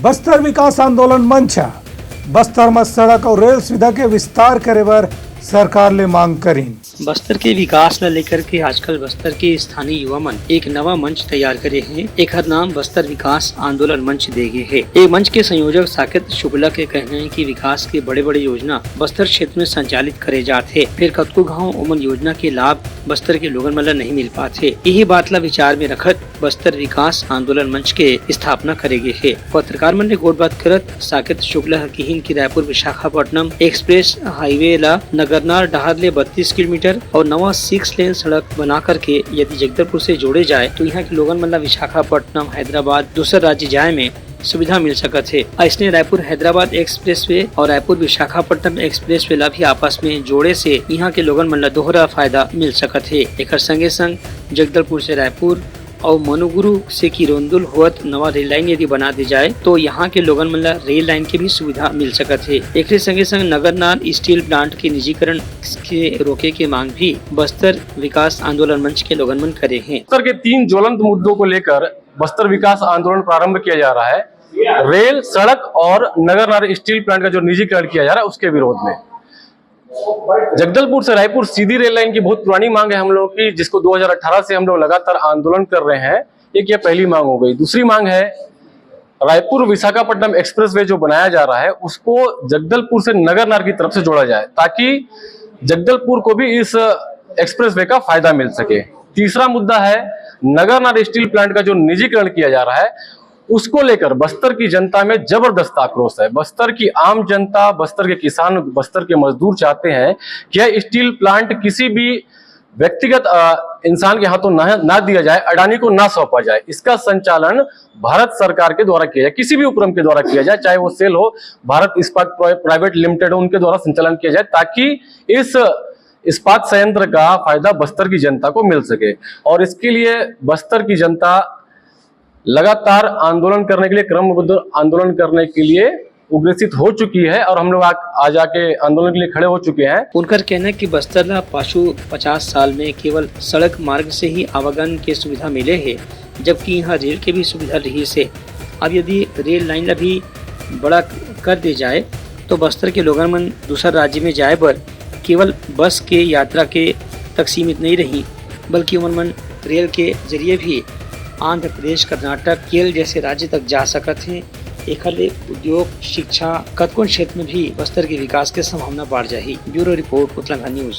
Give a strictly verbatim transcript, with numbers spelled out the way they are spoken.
बस्तर विकास आंदोलन मंच ह बस्तर म सड़क अउ रेल सुविधा के विस्तार करे बर सरकार ले मांग करिन। बस्तर के विकास ला लेकर के आजकल बस्तर के स्थानीय युवा मन एक नवा मंच तैयार करे हे। एखर नाम बस्तर विकास आंदोलन मंच दे गे हे। ए मंच के संयोजक साकेत शुक्ला के कहना हे कि विकास के बड़े-बड़े योजना बस्तर क्षेत्र में संचालित करे जात हे, फेर कतको घांव ओमन योजना के लाभ बस्तर के लोगन मन ला नहीं मिल पात हे। इही बात ला विचार में रखत बस्तर विकास आंदोलन मंच के स्थापना करे गे हे। पत्रकार मन ले गोठबात करत साकेत शुक्ला ह किहिन कि रायपुर विशाखापट्टनम एक्सप्रेस हाईवे ला नगरनार डहार ले बत्तीस किलोमीटर अउ नवा सिक्स लेन सड़क बना करके यदि जगदलपुर से जोड़े जाए, तो इहां के लोगन मन ला विशाखापट्टनम, हैदराबाद, दूसर राज्य जाए में सुविधा मिल सकत हे। अइसने रायपुर हैदराबाद एक्सप्रेसवे अउ रायपुर विशाखापट्टनम एक्सप्रेसवे ला भी आपस में जोड़े से इहां के लोगन मन ला दोहरा फायदा मिल सकत हे। एकर संगे संग जगदलपुर से रायपुर अउ मनुगुरु से किरोंदुल होवत नवा रेल लाइन यदि बना दे जाए, तो यहाँ के लोगन मन ला रेल लाइन के भी सुविधा मिल सकत हे। एकरे संगे संग नगरनार स्टील प्लांट के निजीकरण के रोके के मांग भी बस्तर विकास आंदोलन मंच के लोगन मन करे हैं। बस्तर के तीन ज्वलंत मुद्दों को लेकर बस्तर विकास आंदोलन प्रारंभ किया जा रहा है। रेल, सड़क और नगरनार स्टील प्लांट का जो निजीकरण किया जा रहा है, उसके विरोध में। जगदलपुर से रायपुर सीधी रेल लाइन की बहुत पुरानी मांग है हम लोगों की, जिसको दो हज़ार अठारह से हम लोग लगातार आंदोलन कर रहे हैं। एक ये पहली मांग हो गई। दूसरी मांग है, रायपुर विशाखापट्टनम एक्सप्रेसवे जो बनाया जा रहा है, उसको जगदलपुर से नगरनार की तरफ से जोड़ा जाए, ताकि जगदलपुर को भी इस एक्सप्रेसवे का फायदा मिल सके। तीसरा मुद्दा है, नगरनार स्टील प्लांट का जो निजीकरण किया जा रहा है, उसको लेकर बस्तर की जनता में जबरदस्त आक्रोश है। बस्तर की आम जनता, बस्तर के किसान, बस्तर के मजदूर चाहते हैं कि यह स्टील प्लांट किसी भी व्यक्तिगत, अ, इंसान के हाथों ना, ना दिया जाए, अडानी को ना सौंपा जाए। इसका संचालन भारत सरकार के द्वारा किया जाए, किसी भी उपक्रम के द्वारा किया जाए, चाहे वो सेल हो, भारत इस्पात प्राइ-, प्राइवेट लिमिटेड हो, उनके द्वारा संचालन किया जाए, ताकि इस इस्पात संयंत्र का फायदा बस्तर की जनता को मिल सके। और इसके लिए बस्तर की जनता लगातार आंदोलन करने के लिए, क्रमबद्ध आंदोलन करने के लिए उग्रसित हो चुकी है और हम लोग आ, आज आके आंदोलन के लिए खड़े हो चुके हैं। उनकर कहना है कि बस्तर ला पाछू पचास साल में केवल सड़क मार्ग से ही आवागमन के सुविधा मिले हे, जबकि यहाँ रेल के भी सुविधा रहिस हे। अब यदि रेल लाइन ला भी बड़ा कर दे जाए, तो बस्तर के लोगन मन दूसर राज्य में जाए बर केवल बस के यात्रा के तक सीमित नहीं रही, बल्कि ओमन मन रेल के जरिए भी आंध्र प्रदेश, कर्नाटक, केरल जैसे राज्य तक जा सकत हें। एखर ले उद्योग, शिक्षा, कतकोन क्षेत्र में भी बस्तर के विकास के संभावना बढ़ जाही। ब्यूरो रिपोर्ट, उतलंघा न्यूज।